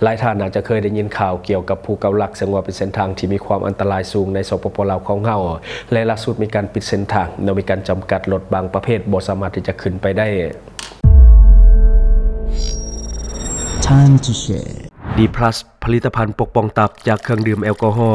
ຫຼາຍທ່ານອາດຈະເຄີຍໄດ້ຍິນຂ່າວກ່ຽວກັບພູເກົ້າຫຼັກ ເຊິ່ງວ່າເປັນເສັ້ນທາງທີ່ມີຄວາມອັນຕະລາຍສູງໃນ ສປປ ລາວ ຂອງເຮົາ ແລະ ລ່າສຸດມີການປິດເສັ້ນທາງເນາະ, ມີການຈຳກັດລົດບາງປະເພດບໍ່ສາມາດທີ່ຈະຂຶ້ນໄປໄດ້. Time to share. ດີພລັສ ຜະລິດຕະພັນປົກປ້ອງຕັບຈາກເຄື່ອງດື່ມແອລກໍຮໍ.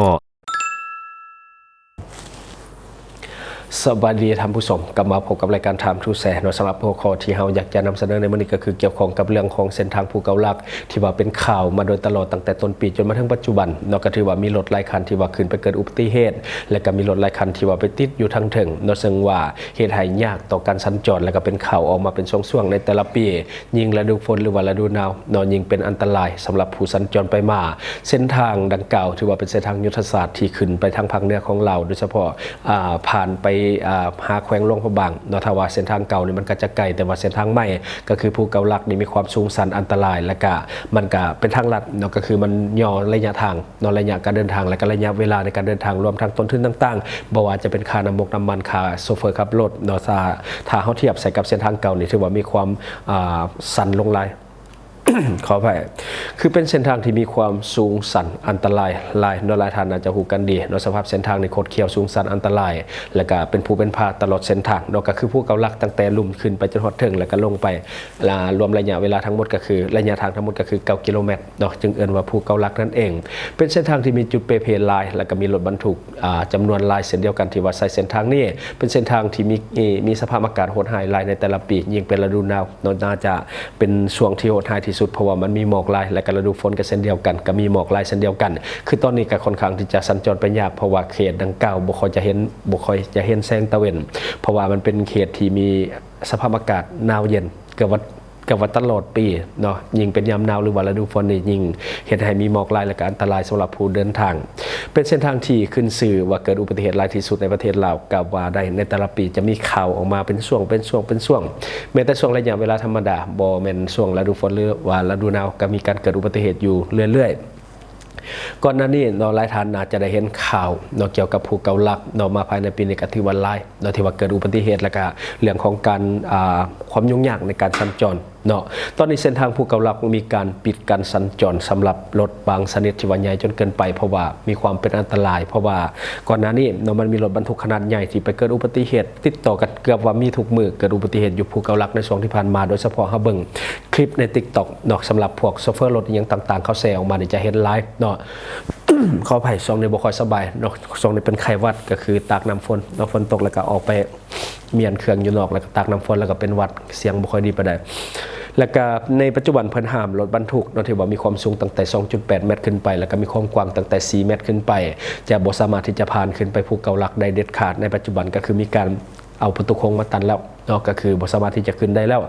ສະບາຍດີທ່ານຜູ້ຊົມ, ກັບມາພົບກັບລາຍການ Time to Share ເນາະ. ສຳລັບຫົວຂໍ້ທີ່ເຮົາຢາກຈະນຳສະເໜີໃນມື້ນີ້ ກໍຄືກ່ຽວຂ້ອງກັບເລື່ອງຂອງເສັ້ນທາງພູເກົ້າຫຼັກ ທີ່ວ່າເປັນຂ່າວມາໂດຍຕະຫຼອດຕັ້ງແຕ່ຕົ້ນປີຈົນມາເຖິງປັດຈຸບັນເນາະ, ກໍຖືວ່າມີລົດຫຼາຍຄັນທີ່ວ່າຂຶ້ນໄປເກີດອຸບັດຕິເຫດ ແລະ ກໍມີລົດຫຼາຍຄັນທີ່ວ່າໄປຕິດຢູ່ທາງເທິງເນາະ, ເຊິ່ງວ່າເຮັດໃຫ້ຍາກຕໍ່ການສັນຈອນ ແລະ ກໍເປັນຂ່າວອອກມາເປັນຊ່ວງໆໃນແຕ່ລະປີ. ຍິ່ງລະດູຝົນ ຫຼືວ່າລະດູໜາວເນາະ, ຍິ່ງເປັນອັນຕະລາຍສຳລັບຜູ້ສັນຈອນໄປມາ. ເສັ້ນທາງດັ່ງກ່າວຖືວ່າເປັນເສັ້ນທາງຍຸດທະສາດທີ່ຂຶ້ນໄປທາງພາກເໜືອຂອງລາວ ໂດຍສະເພາະ ອ່າ ຜ່ານໄປ ອ່າ ຫາແຂວງຫຼວງພະບາງເນາະ. ຖ້າວ່າເສັ້ນທາງເກົ່ານີ້ມັນກໍຈະໄກ, ແຕ່ວ່າເສັ້ນທາງໃໝ່ກໍຄືພູເກົ້າຫຼັກນີ້ມີຄວາມສູງຊັນອັນຕະລາຍ ແລະກະມັນກະເປັນທາງລັດເນາະ, ກໍຄືມັນຫຍໍ້ໄລຍະທາງ ເນາະ ໄລຍະການເດີນທາງ ແລະ ກະໄລຍະເວລາໃນການເດີນທາງ ລວມທັງຕົ້ນທຶນຕ່າງໆ ບໍ່ວ່າຈະເປັນຄ່ານ້ຳມົກນ້ຳມັນ, ຄ່າໂຊເຟີຂັບລົດເນາະ. ຖ້າ ຖ້າເຮົາທຽບໃສ່ກັບເສັ້ນທາງເກົ່ານີ້ ຖືວ່າມີຄວາມ ອ່າ ຊັນລົງຫຼາຍ. ຂໍອະໄພ, ຄືເປັນເສັ້ນທາງທີ່ມີຄວາມສູງຊັນອັນຕະລາຍຫຼາຍເນາະ, ຫຼາຍທ່ານອາດຈະຮູ້ກັນດີເນາະ. ສະພາບເສັ້ນທາງນີ້ຄົດຄ້ຽວສູງຊັນອັນຕະລາຍ ແລະ ກະເປັນພູເປັນຜາຕະຫຼອດເສັ້ນທາງເນາະ, ກໍຄືພູເກົ້າຫຼັກ ຕັ້ງແຕ່ລຸ່ມຂຶ້ນໄປຈົນຮອດເທິງ ແລະ ກະລົງໄປ. ລະ ລວມໄລຍະເວລາທັງໝົດກໍຄື ໄລຍະທາງທັງໝົດກໍຄືເກົ້າກິໂລແມັດເນາະ, ຈຶ່ງເອີ້ນວ່າພູເກົ້າຫຼັກນັ້ນເອງ. ເປັນເສັ້ນທາງທີ່ມີຈຸດເປ່ເພຫຼາຍ ແລະ ກໍມີລົດບັນທຸກ ອ່າ ຈຳນວນຫຼາຍເຊັ່ນດຽວກັນ ທີ່ວ່າໃຊ້ເສັ້ນທາງນີ້. ເປັນເສັ້ນທາງທີ່ມີ ມີສະພາບອາກາດໂຫດຮ້າຍຫຼາຍໃນແຕ່ລະປີ, ຍິ່ງເປັນລະດູໜາວເນາະ ໜ້າຈະເປັນຊ່ວງທີ່ໂຫດຮ້າຍທີ່ສຸດ ເພາະວ່າມັນມີໝອກຫຼາຍ, ແລະ ກໍລະດູຝົນກໍເຊັ່ນດຽວກັນ ກໍມີໝອກຫຼາຍເຊັ່ນດຽວກັນ. ຄືຕອນນີ້ກໍຄ່ອນຂ້າງທີ່ຈະສັນຈອນໄປຍາກ ເພາະວ່າເຂດດັ່ງກ່າວບໍ່ຄ່ອຍຈະເຫັນ ບໍ່ຄ່ອຍຈະເຫັນແສງຕາເວັນ ເພາະວ່າມັນເປັນເຂດທີ່ມີ ສະພາບອາກາດໜາວເຢັນ ເກືອບວ່າ ເກືອບວ່າຕະຫຼອດປີເນາະ, ຍິ່ງເປັນຍາມໜາວ ຫຼືວ່າລະດູຝົນນີ້ ຍິ່ງເຮັດໃຫ້ມີໝອກຫຼາຍ ແລະ ກະອັນຕະລາຍສຳລັບຜູ້ເດີນທາງ. ເປັນເສັ້ນທາງທີ່ຂຶ້ນຊື່ວ່າເກີດອຸບັດຕິເຫດຫຼາຍທີ່ສຸດໃນປະເທດລາວກໍວ່າໄດ້, ໃນແຕ່ລະປີຈະມີຂ່າວອອກມາເປັນຊ່ວງ ເປັນຊ່ວງ ເປັນຊ່ວງ. ແມ້ແຕ່ຊ່ວງໄລຍະເວລາທຳມະດາ ບໍ່ແມ່ນຊ່ວງລະດູຝົນ ຫຼືວ່າລະດູໜາວ ກໍມີການເກີດອຸບັດຕິເຫດຢູ່ເລື້ອຍໆ. ກ່ອນໜ້ານີ້ເນາະ ຫຼາຍທ່ານອາດຈະໄດ້ເຫັນຂ່າວເນາະ ກ່ຽວກັບພູເກົ້າຫຼັກເນາະ, ມາພາຍໃນປີນີ້ກໍຖືວ່າຫຼາຍເນາະ ທີ່ວ່າເກີດອຸບັດຕິເຫດ ແລ້ວກໍເລື່ອງຂອງການ ອ່າ ຄວາມຫຍຸ້ງຍາກໃນການສັນຈອນເນາະ. ຕອນນີ້ເສັ້ນທາງພູເກົ້າຫຼັກມີການປິດການສັນຈອນສຳລັບລົດບາງຊະນິດທີ່ວ່າໃຫຍ່ຈົນເກີນໄປ ເພາະວ່າມີຄວາມເປັນອັນຕະລາຍ, ເພາະວ່າກ່ອນໜ້ານີ້ເນາະ ມັນມີລົດບັນທຸກຂະໜາດໃຫຍ່ທີ່ໄປເກີດອຸບັດຕິເຫດຕິດຕໍ່ກັນເກືອບວ່າມີທຸກມື້, ເກີດອຸບັດຕິເຫດຢູ່ພູເກົ້າຫຼັກໃນຊ່ວງທີ່ຜ່ານມາ, ໂດຍສະເພາະເຮົາເບິ່ງ ຄລິບໃນ TikTok ເນາະ, ສຳລັບພວກໂຊເຟີລົດອີ່ຫຍັງຕ່າງໆ ເຂົາແຊອອກມານີ້ຈະເຫັນຫຼາຍເນາະ. ຂໍອະໄພ, ຊ່ວງນີ້ບໍ່ຄ່ອຍສະບາຍເນາະ, ຊ່ວງນີ້ເປັນໄຂ້ຫວັດ ກໍຄືຕາກນ້ຳຝົນເນາະ, ຝົນຕົກແລ້ວກໍອອກໄປມ້ຽນເຄື່ອງຢູ່ນອກ ແລ້ວກໍຕາກນ້ຳຝົນ ແລ້ວກໍເປັນຫວັດ, ສຽງບໍ່ຄ່ອຍດີປານໃດ. ແລ້ວກໍໃນປັດຈຸບັນເພິ່ນຫ້າມລົດບັນທຸກເນາະ ທີ່ວ່າມີຄວາມສູງຕັ້ງແຕ່ສອງຈຸດແປດແມັດຂຶ້ນໄປ ແລ້ວກໍມີຄວາມກວ້າງຕັ້ງແຕ່ສີ່ແມັດຂຶ້ນໄປ ຈະບໍ່ສາມາດທີ່ຈະຜ່ານຂຶ້ນໄປພູເກົ້າຫຼັກໄດ້ເດັດຂາດ. ໃນປັດຈຸບັນກໍຄືມີການ ເອົາປະຕູໂຄ້ງມາຕັນແລ້ວເນາະ, ກໍຄືບໍ່ສາມາດທີ່ຈະຂຶ້ນໄດ້ແລ້ວ.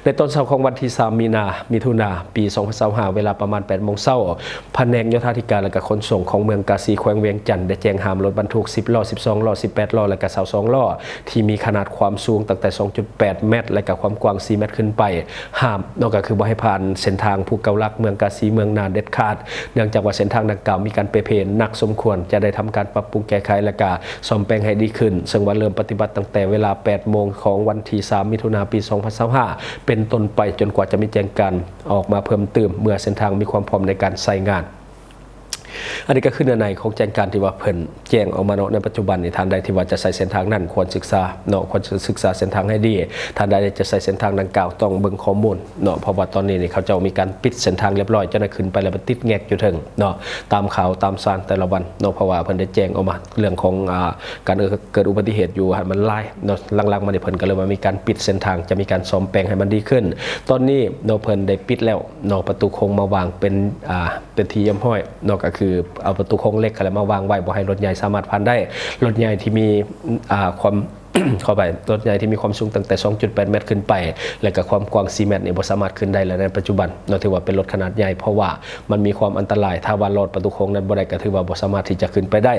ໃນຕອນເຊົ້າຂອງວັນທີສາມ ມີນາ ມິຖຸນາ ປີສອງພັນຊາວຫ້າ ເວລາປະມານແປດໂມງເຊົ້າ, ພະແນກໂຍທາທິການ ແລະ ກະຂົນສົ່ງຂອງເມືອງກາຊີ ແຂວງວຽງຈັນ ໄດ້ແຈ້ງຫ້າມລົດບັນທຸກສິບລໍ້, ສິບສອງລໍ້, ສິບແປດລໍ້ ແລະ ກະຊາວສອງລໍ້ ທີ່ມີຂະໜາດຄວາມສູງຕັ້ງແຕ່ສອງຈຸດແປດແມັດ ແລະ ກະຄວາມກວ້າງສີ່ແມັດຂຶ້ນໄປ ຫ້າມເນາະ, ກໍຄືບໍ່ໃຫ້ຜ່ານເສັ້ນທາງພູເກົ້າຫຼັກ ເມືອງກາຊີ ເມືອງນານເດັດຂາດ. ເນື່ອງຈາກວ່າເສັ້ນທາງດັ່ງກ່າວມີການເປ່ເພໜັກສົມຄວນ, ຈະໄດ້ທຳການປັບປຸງແກ້ໄຂ ແລະ ກະສ້ອມແປງໃຫ້ດີຂຶ້ນ, ເຊິ່ງວ່າເລີ່ມປະຕິບັດຕັ້ງແຕ່ເວລາແປດໂມງຂອງວັນທີສາມ ມິຖຸນາ ປີສອງພັນຊາວຫ້າ ເປັນຕົ້ນໄປ, ຈົນກວ່າຈະມີແຈ້ງການອອກມາເພີ່ມຕື່ມ ເມື່ອເສັ້ນທາງມີຄວາມພ້ອມໃນການໃຊ້ງານ. ອັນນີ້ກໍຄືເນື້ອໃນຂອງແຈ້ງການທີ່ວ່າເພິ່ນແຈ້ງອອກມາເນາະ. ໃນປັດຈຸບັນນີ້ ທ່ານໃດທີ່ວ່າຈະໃຊ້ເສັ້ນທາງນັ້ນ ຄວນສຶກສາເນາະ, ຄວນສຶກສາເສັ້ນທາງໃຫ້ດີ. ທ່ານໃດຈະໃຊ້ເສັ້ນທາງດັ່ງກ່າວ ຕ້ອງເບິ່ງຂໍ້ມູນເນາະ, ເພາະວ່າຕອນນີ້ນີ້ ເຂົາເຈົ້າມີການປິດເສັ້ນທາງລຽບຮ້ອຍ, ເຈົ້ານາຍຂຶ້ນໄປແລ້ວໄປຕິດແງກຢູ່ເທິງເນາະ, ຕາມຂ່າວຕາມສານແຕ່ລະວັນເນາະ, ເພາະວ່າເພິ່ນໄດ້ແຈ້ງອອກມາເລື່ອງຂອງ ອ່າ ການເກີດອຸບັດຕິເຫດຢູ່ຫັ້ນມັນຫຼາຍເນາະ. ຫຼັງໆມານີ້ເພິ່ນກໍເລີຍວ່າມີການປິດເສັ້ນທາງ, ຈະມີການສ້ອມແປງໃຫ້ມັນດີຂຶ້ນ. ຕອນນີ້ເນາະ ເພິ່ນໄດ້ປິດແລ້ວເນາະ, ປະຕູໂຄ້ງມາວາງເປັນ ອ່າ ເປັນທີ່ຮຽບຮ້ອຍເນາະ, ກໍຄືເອົາປະຕູໂຄ້ງເຫຼັກຫັ້ນແຫຼະມາວາງໄວ້ ບໍ່ໃຫ້ລົດໃຫຍ່ສາມາດຜ່ານໄດ້. ລົດໃຫຍ່ທີ່ມີ ອ່າ ຄວາມ ຂໍອະໄພ, ລົດໃຫຍ່ທີ່ມີຄວາມສູງຕັ້ງແຕ່ສອງຈຸດແປດແມັດຂຶ້ນໄປ ແລະ ກໍຄວາມກວ້າງສີ່ແມັດນີ້ ບໍ່ສາມາດຂຶ້ນໄດ້ແລ້ວໃນປັດຈຸບັນເນາະ, ຖືວ່າເປັນລົດຂະໜາດໃຫຍ່, ເພາະວ່າມັນມີຄວາມອັນຕະລາຍ. ຖ້າວ່າລອດປະຕູໂຄ້ງນັ້ນບໍ່ໄດ້ ກໍຖືວ່າບໍ່ສາມາດທີ່ຈະຂຶ້ນໄປໄດ້.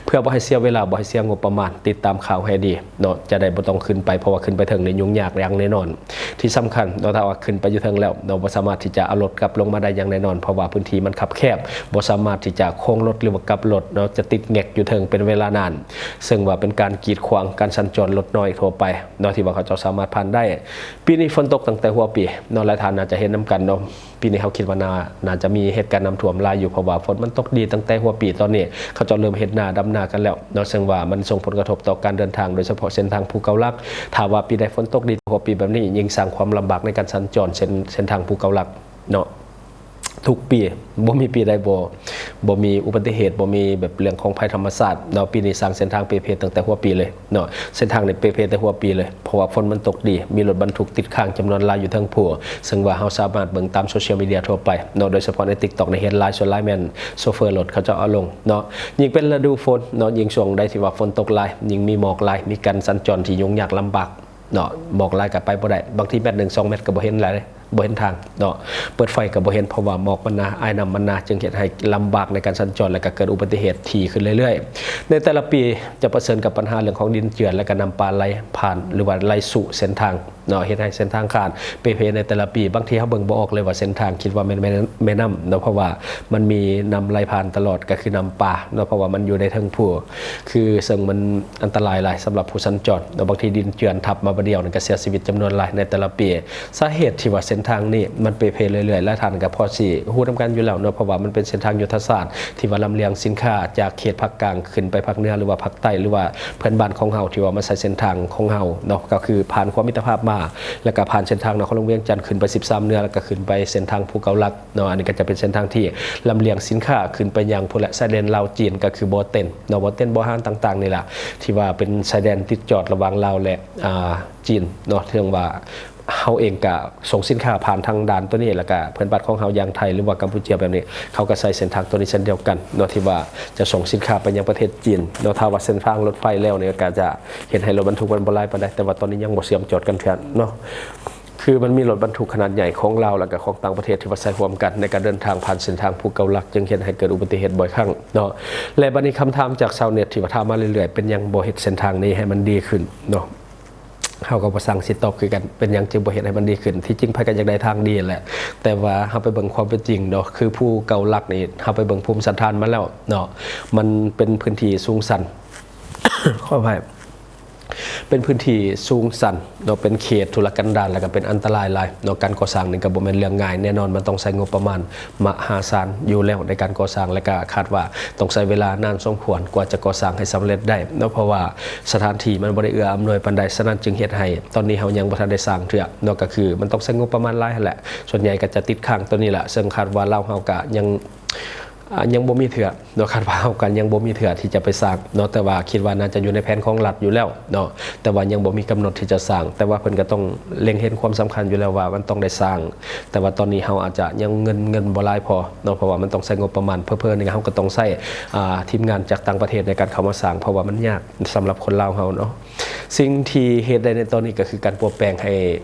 ເພື່ອບໍ່ໃຫ້ເສຍເວລາ, ບໍ່ໃຫ້ເສຍງົບປະມານ, ຕິດຕາມຂ່າວໃຫ້ດີເນາະ, ຈະໄດ້ບໍ່ຕ້ອງຂຶ້ນໄປ, ເພາະວ່າຂຶ້ນໄປເທິງນີ້ຫຍຸ້ງຍາກຢ່າງແນ່ນອນ. ທີ່ສຳຄັນເນາະ, ຖ້າວ່າຂຶ້ນໄປຢູ່ເທິງແລ້ວເນາະ, ບໍ່ສາມາດທີ່ຈະເອົາລົດກັບລົງມາໄດ້ຢ່າງແນ່ນອນ, ເພາະວ່າພື້ນທີ່ມັນຄັບແຄບ, ບໍ່ສາມາດທີ່ຈະໂຄ້ງລົດ ຫຼືວ່າກັບລົດເນາະ, ຈະຕິດແງກຢູ່ເທິງເປັນເວລານານ, ເຊິ່ງວ່າເປັນການກີດຂວາງການສັນຈ ຈອນລົດນ້ອຍທົ່ວໄປເນາະ ທີ່ວ່າເຂົາເຈົ້າສາມາດຜ່ານໄດ້. ປີນີ້ຝົນຕົກຕັ້ງແຕ່ຫົວປີເນາະ ຫຼາຍທ່ານໜ້າຈະເຫັນນຳກັນເນາະ. ປີນີ້ເຮົາຄິດວ່າໜ້າ ໜ້າຈະມີເຫດການນ້ຳຖ້ວມຫຼາຍຢູ່ ເພາະວ່າຝົນມັນຕົກດີຕັ້ງແຕ່ຫົວປີ. ຕອນນີ້ເຂົາເຈົ້າເລີ່ມເຮັດນາ ດຳນາກັນແລ້ວເນາະ ເຊິ່ງວ່າມັນສົ່ງຜົນກະທົບຕໍ່ການເດີນທາງ ໂດຍສະເພາະເສັ້ນທາງພູເກົ້າຫຼັກ. ຖ້າວ່າປີໃດຝົນຕົກດີກວ່າປີແບບນີ້ ຍິ່ງສ້າງຄວາມລຳບາກໃນການສັນຈອນເສັ້ນ ເສັ້ນທາງພູເກົ້າຫຼັກເນາະ. ທຸກປີ ບໍ່ມີປີໃດບໍ່ ບໍ່ມີອຸບັດຕິເຫດ ບໍ່ມີແບບເລື່ອງຂອງໄພທຳມະຊາດເນາະ. ປີນີ້ສ້າງເສັ້ນທາງເປ່ເພຕັ້ງແຕ່ຫົວປີເລີຍເນາະ. ເສັ້ນທາງນີ້ເປ່ເພແຕ່ຫົວປີເລີຍ ເພາະວ່າຝົນມັນຕົກດີ ມີລົດບັນທຸກຕິດຄ້າງຈຳນວນຫຼາຍຢູ່ເທິງພູ ເຊິ່ງວ່າເຮົາສາມາດເບິ່ງຕາມໂຊຊຽວມີເດຍທົ່ວໄປເນາະ. ໂດຍສະເພາະໃນຕິກຕັອກນີ້ເຫັນຫຼາຍ ສ່ວນຫຼາຍແມ່ນໂຊເຟີລົດເຂົາເຈົ້າເອົາລົງເນາະ. ຍິ່ງເປັນລະດູຝົນເນາະ ຍິ່ງຊ່ວງໃດທີ່ວ່າຝົນຕົກຫຼາຍ ຍິ່ງມີໝອກຫຼາຍ ມີການສັນຈອນທີ່ຫຍຸ້ງຍາກລຳບາກເນາະ. ໝອກຫຼາຍກໍໄປບໍ່ໄດ້ ບາງທີແມັດໜຶ່ງ ສອງແມັດກໍບໍ່ເຫັນຫຼາຍ ບໍ່ເຫັນທາງເນາະ. ເປີດໄຟກໍບໍ່ເຫັນ ເພາະວ່າໝອກມັນໜາ ອາຍນ້ຳມັນໜາ ຈຶ່ງເຮັດໃຫ້ລຳບາກໃນການສັນຈອນ ແລະ ກໍເກີດອຸບັດຕິເຫດຖີ່ຂຶ້ນເລື້ອຍໆ. ໃນແຕ່ລະປີຈະປະເຊີນກັບບັນຫາເລື່ອງຂອງດິນເຈື່ອນ ແລະ ກໍນ້ຳປ່າໄຫຼຜ່ານ ຫຼືວ່າໄຫຼສູ່ເສັ້ນທາງເນາະ ເຮັດໃຫ້ເສັ້ນທາງຂາດເປ່ເພໃນແຕ່ລະປີ. ບາງທີເຮົາເບິ່ງບໍ່ອອກເລີຍວ່າເສັ້ນທາງ ຄິດວ່າແມ່ນແມ່ ແມ່ນ້ຳເນາະ ເພາະວ່າມັນມີນ້ຳໄຫຼຜ່ານຕະຫຼອດ ກໍຄືນ້ຳປ່າເນາະ ເພາະວ່າມັນຢູ່ໃນເທິງພູ ຄືເຊິ່ງມັນອັນຕະລາຍຫຼາຍສຳລັບຜູ້ສັນຈອນເນາະ. ບາງທີດິນເຈື່ອນທັບມາບາດດຽວນີ້ກໍເສຍຊີວິດຈຳນວນຫຼາຍໃນແຕ່ລະປີ. ສາເຫດທີ່ວ່າເສັ້ນທາງນີ້ມັນເປ່ເພເລື້ອຍໆ ຫຼາຍທ່ານກໍພໍຊິຮູ້ນຳກັນຢູ່ແລ້ວເນາະ ເພາະວ່າມັນເປັນເສັ້ນທາງຍຸດທະສາດທີ່ວ່າລຳລຽງສິນຄ້າຈາກເຂດພາກກາງຂຶ້ນໄປພາກເໜືອ ຫຼືວ່າພາກໃຕ້ ຫຼືວ່າເພື່ອນບ້ານຂອງເຮົາທີ່ວ່າມາໃຊ້ເສັ້ນທາງຂອງເຮົາເນາະ ກໍຄືຜ່ານຂົວມິດຕະພາບມາ ແລ້ວກໍຜ່ານເສັ້ນທາງນະຄອນຫຼວງວຽງຈັນ ຂຶ້ນໄປສິບສາມເໜືອ. ແລ້ວກໍຂຶ້ນໄປເສັ້ນທາງພູເກົ້າຫຼັກເນາະ. ອັນນີ້ກໍຈະເປັນເສັ້ນທາງທີ່ລຳລຽງສິນຄ້າຂຶ້ນໄປຍັງພຸ້ນແຫຼະ ຊາຍແດນລາວ-ຈີນ ກໍຄືບໍ່ເຕັນເນາະ ບໍ່ເຕັນ ບໍ່ຮານຕ່າງໆນີ້ລະ ທີ່ວ່າເປັນຊາຍແດນຕິດຈອດລະຫວ່າງລາວ ແລະ ອ່າ ຈີນເນາະ. ເຖິງວ່າ ເຮົາເອງກະສົ່ງສິນຄ້າຜ່ານທາງດ່ານໂຕນີ້ ແລ້ວກະເພື່ອນບ້ານຂອງເຮົາຢ່າງໄທ ຫຼືວ່າກຳປູເຈຍແບບນີ້ ເຂົາກະໃຊ້ເສັ້ນທາງໂຕນີ້ເຊັ່ນດຽວກັນເນາະ ທີ່ວ່າຈະສົ່ງສິນຄ້າໄປຍັງປະເທດຈີນເນາະ. ຖ້າວ່າເສັ້ນທາງລົດໄຟແລ້ວນີ້ ກະຈະເຮັດໃຫ້ລົດບັນທຸກມັນບໍ່ຫຼາຍປານໃດ ແຕ່ວ່າຕອນນີ້ຍັງບໍ່ເຊື່ອມຈອດກັນເທື່ອເນາະ. ຄືມັນມີລົດບັນທຸກຂະໜາດໃຫຍ່ຂອງລາວ ແລ້ວກະຂອງຕ່າງປະເທດທີ່ວ່າໃຊ້ຮ່ວມກັນໃນການເດີນທາງຜ່ານເສັ້ນທາງພູເກົ້າຫຼັກ ຈຶ່ງເຮັດໃຫ້ເກີດອຸບັດຕິເຫດບ່ອຍຄັ້ງເນາະ. ແລະ ບັດນີ້ຄຳຖາມຈາກຊາວເນັດທີ່ວ່າຖາມມາເລື້ອຍໆ ເປັນຫຍັງບໍ່ເຮັດເສັ້ນທາງນີ້ໃຫ້ມັນດີຂຶ້ນເນາະ? ເຮົາກໍບໍ່ຊ່າງຊິຕອບຄືກັນ ເປັນຫຍັງຈຶ່ງບໍ່ເຮັດໃຫ້ມັນດີຂຶ້ນ? ທີ່ຈິງໃຜກໍຢາກໄດ້ທາງດີແຫຼະ ແຕ່ວ່າເຮົາໄປເບິ່ງຄວາມເປັນຈິງເນາະ ຄືພູເກົ້າຫຼັກນີ້ ເຮົາໄປເບິ່ງພູມສັນຖານມາແລ້ວເນາະ ມັນເປັນພື້ນທີ່ສູງຊັນ ຂໍອະໄພ ເປັນພື້ນທີ່ສູງຊັນເນາະ ເປັນເຂດທຸລະກັນດານ ແລ້ວກໍເປັນອັນຕະລາຍຫຼາຍເນາະ. ການກໍ່ສ້າງນີ້ກໍບໍ່ແມ່ນເລື່ອງງ່າຍ ແນ່ນອນມັນຕ້ອງໃຊ້ງົບປະມານມະຫາສານຢູ່ແລ້ວໃນການກໍ່ສ້າງ ແລະ ກໍຄາດວ່າ ຕ້ອງໃຊ້ເວລານານສົມຄວນກວ່າຈະກໍ່ສ້າງໃຫ້ສຳເລັດໄດ້ເນາະ ເພາະວ່າສະຖານທີ່ມັນບໍ່ໄດ້ເອື້ອອຳນວຍປານໃດ. ສະນັ້ນຈຶ່ງເຮັດໃຫ້ຕອນນີ້ເຮົາຍັງບໍ່ທັນໄດ້ສ້າງເທື່ອເນາະ ກໍຄືມັນຕ້ອງໃຊ້ງົບປະມານຫຼາຍຫັ້ນແຫຼະ. ສ່ວນໃຫຍ່ກໍຈະຕິດຄ້າງໂຕນີ້ແຫຼະ ເຊິ່ງຄາດວ່າລາວເຮົາກໍຍັງ ອ່າ ຍັງບໍ່ມີເທື່ອເນາະ ຄາດວ່າເຮົາກໍຍັງບໍ່ມີເທື່ອທີ່ຈະໄປສ້າງເນາະ. ແຕ່ວ່າຄິດວ່າໜ້າຈະຢູ່ໃນແຜນຂອງລັດຢູ່ແລ້ວເນາະ ແຕ່ວ່າຍັງບໍ່ມີກຳນົດທີ່ຈະສ້າງ ແຕ່ວ່າເພິ່ນກໍຕ້ອງເລັງເຫັນຄວາມສຳຄັນຢູ່ແລ້ວວ່າມັນຕ້ອງໄດ້ສ້າງ. ແຕ່ວ່າຕອນນີ້ເຮົາອາດຈະຍັງເງິນ ເງິນບໍ່ຫຼາຍພໍເນາະ ເພາະວ່າມັນຕ້ອງໃຊ້ງົບປະມານ ເຜີໆນີ້ເຮົາກໍຕ້ອງໃຊ້ ອ່າ ທີມງານຈາກຕ່າງປະເທດໃນການເຂົ້າມາສ້າງ ເພາະວ່າມັນຍາກສຳລັບຄົນລາວເຮົາເນາະ. ສິ່ງທີ່ເຮັດໄດ້ໃນຕອນນີ້ກໍຄືການປົວແປງໃຫ້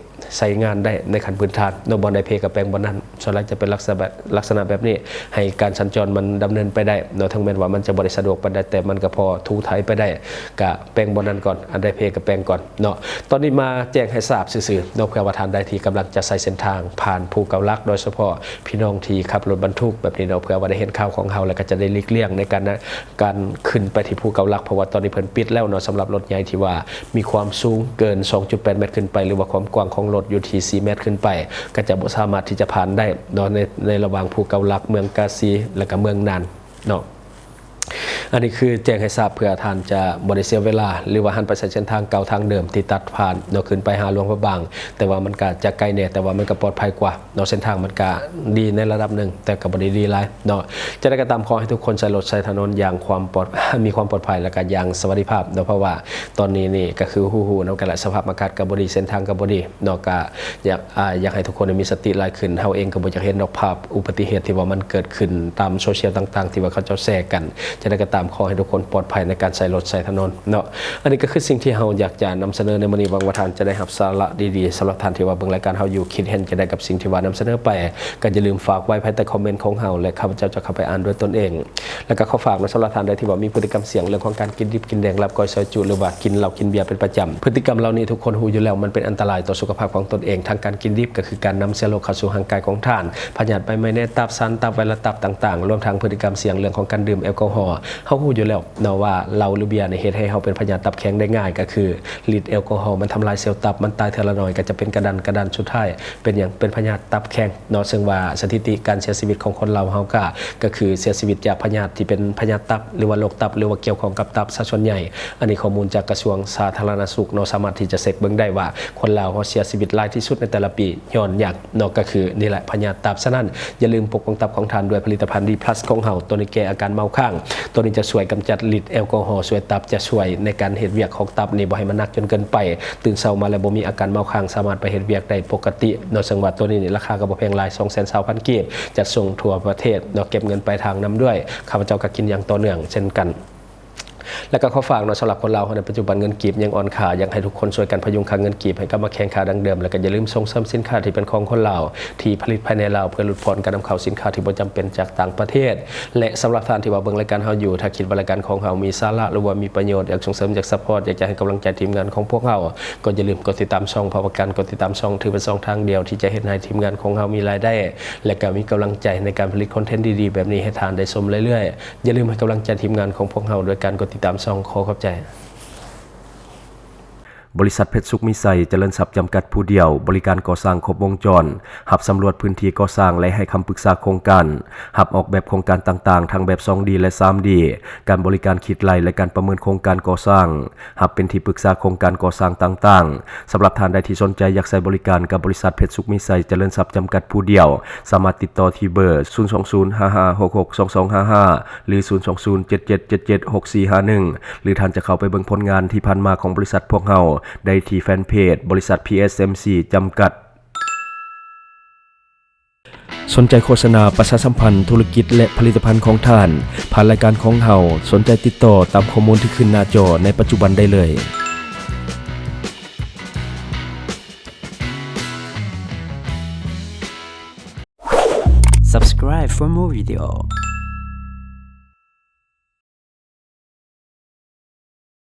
ໃຊ້ງານໄດ້ໃນຂັ້ນພື້ນຖານເນາະ ບ່ອນໃດເພກໍແປງບ່ອນນັ້ນ. ສ່ວນຫຼາຍຈະເປັນລັກສະນະ ລັກສະນະແບບນີ້ ໃຫ້ການສັນຈອນມັນດຳເນີນໄປໄດ້ເນາະ ເຖິງແມ່ນວ່າມັນຈະບໍ່ໄດ້ສະດວກປານໃດ ແຕ່ມັນກໍພໍຖູໄຖໄປໄດ້ ກະແປງບ່ອນນັ້ນກ່ອນ ອັນໃດເພກະແປງກ່ອນເນາະ. ຕອນນີ້ມາແຈ້ງໃຫ້ຊາບຊື່ໆເນາະ ເພື່ອວ່າທ່ານໃດທີ່ກຳລັງຈະໃຊ້ເສັ້ນທາງຜ່ານພູເກົ້າຫຼັກ ໂດຍສະເພາະພີ່ນ້ອງທີ່ຂັບລົດບັນທຸກແບບນີ້ເນາະ ເພື່ອວ່າໄດ້ເຫັນຂ່າວຂອງເຮົາ ແລ້ວກໍຈະໄດ້ຫຼີກລ່ຽງໃນການ ການຂຶ້ນໄປທີ່ພູເກົ້າຫຼັກ ເພາະວ່າຕອນນີ້ເພິ່ນປິດແລ້ວເນາະ ສຳລັບລົດໃຫຍ່ທີ່ວ່າມີຄວາມສູງເກີນສອງຈຸດແປດແມັດຂຶ້ນໄປ ຫຼືວ່າຄວາມກວ້າງຂອງລົດຢູ່ທີ່ສີ່ແມັດຂຶ້ນໄປ ກໍຈະບໍ່ສາມາດທີ່ຈະຜ່ານໄດ້ເນາະ ໃນ ໃນລະຫວ່າງພູເກົ້າຫຼັກ ເມືອງກາສີ ແລ້ວກໍເມືອງນ່ານເນາະ. ອັນນີ້ຄືແຈ້ງໃຫ້ຊາບເພື່ອທ່ານຈະບໍ່ໄດ້ເສຍເວລາ ຫຼືວ່າຫັນໄປໃຊ້ເສັ້ນທາງເກົ່າທາງເດີມທີ່ຕັດຜ່ານເນາະ ຂຶ້ນໄປຫາຫຼວງພະບາງ ແຕ່ວ່າມັນກໍຈະໄກແດ່ ແຕ່ວ່າມັນກໍປອດໄພກວ່າ ເນາະ ເສັ້ນທາງມັນກະດີໃນລະດັບໜຶ່ງ ແຕ່ກະບໍ່ໄດ້ດີຫຼາຍເນາະ. ຈັ່ງໃດກໍຕາມ ຂໍໃຫ້ທຸກຄົນໃຊ້ລົດໃຊ້ຖະໜົນຢ່າງຄວາມປອດ ມີຄວາມປອດໄພ ແລະກະຢ່າງສະຫວັດດີພາບເນາະ ເພາະວ່າຕອນນີ້ນີ້ກະຄືຮູ້ໆນຳກັນແຫຼະ ສະພາບອາກາດກະບໍ່ດີ ເສັ້ນທາງກະບໍ່ດີເນາະ. ກະຢາກ ອາ ຢາກໃຫ້ທຸກຄົນມີສະຕິຫຼາຍຂຶ້ນ. ເຮົາເອງກະບໍ່ຢາກເຫັນດອກພາບອຸບັດຕິເຫດທີ່ວ່າມັນເກີດຂຶ້ນຕາມໂຊຊຽວຕ່າງໆ ທີ່ວ່າເຂົາເຈົ້າແຊກັນ. ຈັ່ງໃດກໍຕາມ ຂໍໃຫ້ທຸກຄົນປອດໄພໃນການໃຊ້ລົດໃຊ້ຖະໜົນເນາະ. ອັນນີ້ກໍຄືສິ່ງທີ່ເຮົາຢາກຈະນຳສະເໜີໃນມື້ນີ້ ຫວັງວ່າທ່ານຈະໄດ້ຮັບສາລະດີໆ. ສຳລັບທ່ານທີ່ວ່າເບິ່ງລາຍການເຮົາຢູ່ ຄິດເຫັນຈັ່ງໃດກັບສິ່ງທີ່ວ່ານຳສະເໜີໄປ ກໍຢ່າລືມຝາກໄວ້ພາຍໃຕ້ຄອມເມັນຂອງເຮົາ ແລະ ຂ້າພະເຈົ້າຈະເຂົ້າໄປອ່ານດ້ວຍຕົນເອງ ແລະ ກໍຂໍຝາກນຳ ສຳລັບທ່ານໃດທີ່ວ່າມີພຶດຕິກຳສ່ຽງເລື່ອງຂອງການກິນດິບກິນແດງ ລາບກ້ອຍ ຊອຍຈຸ ຫຼືວ່າກິນເຫຼົ້າກິນເບຍເປັນປະຈຳ. ພຶດຕິກຳເຫຼົ່ານີ້ທຸກຄົນຮູ້ຢູ່ແລ້ວ ມັນເປັນອັນຕະລາຍຕໍ່ສຸຂະພາບຂອງຕົນເອງ. ທັງການກິນດິບກໍຄືການນຳເຊື້ໂລກເຂົ້າສູ່ຮ່າງກາຍຂອງທ່ານ, ພະຍາດໃບໄມ້ໃນຕັບ, ສານຕັບ, ໄວຣັສຕັບຕ່າງໆ, ລວມທັງພຶດຕິກຳສ່ຽງເລື່ອງຂອງການດື່ມແອລກໍຮໍ ເຮົາຮູ້ຢູ່ແລ້ວເນາະວ່າເຫຼົ້າ ຫຼື ເບຍນີ້ເຮັດໃຫ້ເຮົາເປັນພະຍາດຕັບແຂງໄດ້ງ່າຍ ກໍຄືລິດແອລກໍຮໍມັນທຳລາຍເຊວຕັບ ມັນຕາຍເທື່ອລະໜ້ອຍ ກໍຈະເປັນກະດັນ ກະດັນສຸດທ້າຍເປັນຫຍັງ? ເປັນພະຍາດຕັບແຂງເນາະ. ເຊິ່ງວ່າສະຖິຕິການເສຍຊີວິດຂອງຄົນລາວເຮົາກະ ກໍຄືເສຍຊີວິດຈາກພະຍາດທີ່ເປັນພະຍາດຕັບ ຫຼືວ່າໂລກຕັບ ຫຼືວ່າກ່ຽວຂ້ອງກັບຕັບຊະສ່ວນໃຫຍ່. ອັນນີ້ຂໍ້ມູນຈາກກະຊວງສາທາລະນະສຸກເນາະ ສາມາດທີ່ຈະເຊັກເບິ່ງໄດ້ວ່າຄົນລາວເຮົາເສຍຊີວິດຫຼາຍທີ່ສຸດໃນແຕ່ລະປີຍ້ອນຫຍັງເນາະ ກໍຄືນີ້ແຫຼະ ພະຍາດຕັບ. ສະນັ້ນ ຢ່າລືມປົກປ້ອງຕັບຂອງທ່ານດ້ວຍຜະລິດຕະພັນ ດີພລັສ ຂອງເຮົາ. ໂຕນີ້ແກ້ອາການເມົາຄ້າງ ໂຕນີ້ຈະຊ່ວຍກຳຈັດລິດແອລກໍຮໍ ຊ່ວຍຕັບ ຈະຊ່ວຍໃນການເຮັດວຽກຂອງຕັບນີ້ບໍ່ໃຫ້ມັນໜັກຈົນເກີນໄປ. ຕື່ນເຊົ້າມາແລ້ວບໍ່ມີອາການເມົາຄ້າງ ສາມາດໄປເຮັດວຽກໄດ້ປົກກະຕິເນາະ. ເຊິ່ງວ່າໂຕນີ້ນີ້ລາຄາກໍບໍ່ແພງຫຼາຍ ສອງແສນຊາວພັນກີບ ຈັດສົ່ງທົ່ວປະເທດເນາະ ເກັບເງິນປາຍທາງນຳດ້ວຍ. ຂ້າພະເຈົ້າກໍກິນຢ່າງຕໍ່ເນື່ອງເຊັ່ນກັນ. ແລ້ວກໍຂໍຝາກເນາະ ສຳລັບຄົນລາວເຮົາໃນປັດຈຸບັນເງິນກີບຍັງອ່ອນຄ່າ ຢາກໃຫ້ທຸກຄົນຊ່ວຍກັນພະຍຸງຄ່າເງິນກີບໃຫ້ກັບມາແຂງຄ່າດັ່ງເດີມ ແລ້ວກໍຢ່າລືມສົ່ງເສີມສິນຄ້າທີ່ເປັນຂອງຄົນລາວ ທີ່ຜະລິດພາຍໃນລາວ ເພື່ອຫຼຸດຜ່ອນການນຳເຂົ້າສິນຄ້າທີ່ບໍ່ຈຳເປັນຈາກຕ່າງປະເທດ. ແລະ ສຳລັບທ່ານທີ່ວ່າເບິ່ງລາຍການເຮົາຢູ່ ຖ້າຄິດວ່າລາຍການຂອງເຮົາມີສາລະ ຫຼືວ່າມີປະໂຫຍດ ຢາກສົ່ງເສີມ ຢາກຊັບພອດ ຢາກຈະໃຫ້ກຳລັງໃຈທີມງານຂອງພວກເຮົາ ກໍຢ່າລືມກົດຕິດຕາມຊ່ອງ ເພາະວ່າການກົດຕິດຕາມຊ່ອງຖືເປັນຊ່ອງທາງດຽວທີ່ຈະເຮັດໃຫ້ທີມງານຂອງເຮົາມີລາຍໄດ້ ແລະ ກໍມີກຳລັງໃຈໃນການຜະລິດຄອນເທັນດີໆແບບນີ້ໃຫ້ທ່ານໄດ້ຊົມເລື້ອຍໆ. ຢ່າລືມໃຫ້ກຳລັງໃຈທີມງານຂອງພວກເຮົາໂດຍການກົດຕິດຕາມຊ່ອງ. ຂໍຂອບໃຈ. ບໍລິສັດເພັດສຸກມີໄຊຈະເລີນຊັບຈຳກັດຜູ້ດຽວ ບໍລິການກໍ່ສ້າງຄົບວົງຈອນ, ຮັບສຳຫຼວດພື້ນທີ່ກໍ່ສ້າງ ແລະ ໃຫ້ຄຳປຶກສາໂຄງການ, ຮັບອອກແບບໂຄງການຕ່າງໆ ທັງແບບສອງດີ ແລະ ສາມດີ ການບໍລິການຄິດໄລ່ ແລະ ການປະເມີນໂຄງການກໍ່ສ້າງ, ຮັບເປັນທີ່ປຶກສາໂຄງການກໍ່ສ້າງຕ່າງໆ. ສຳລັບທ່ານໃດທີ່ສົນໃຈຢາກໃຊ້ບໍລິການກັບບໍລິສັດເພັດສຸກມີໄຊຈະເລີນຊັບຈຳກັດຜູ້ດຽວ, ສາມາດຕິດຕໍ່ທີ່ເບີ ສູນສອງສູນ ຫ້າຫ້າຫົກຫົກ ສອງສອງຫ້າຫ້າ ຫຼື ສູນສອງສູນ ເຈັດເຈັດເຈັດເຈັດ ຫົກສີ່ຫ້າໜຶ່ງ ຫຼື ທ່ານຈະເຂົ້າໄປເບິ່ງຜົນງານທີ່ຜ່ານມາຂອງບໍລິສັດພວກເຮົາໄດ້ທີ່ແຟນເພຈ ບໍລິສັດ ພີເອັສເອັມຊີ ຈຳກັດ. ສົນໃຈໂຄສະນາປະຊາສຳພັນທຸລະກິດ ແລະ ຜະລິດຕະພັນຂອງທ່ານ ຜ່ານລາຍການຂອງເຮົາ, ສົນໃຈຕິດຕໍ່ຕາມຂໍ້ມູນທີ່ຂຶ້ນໜ້າຈໍໃນປັດຈຸບັນໄດ້ເລີຍ. Subscribe for more video.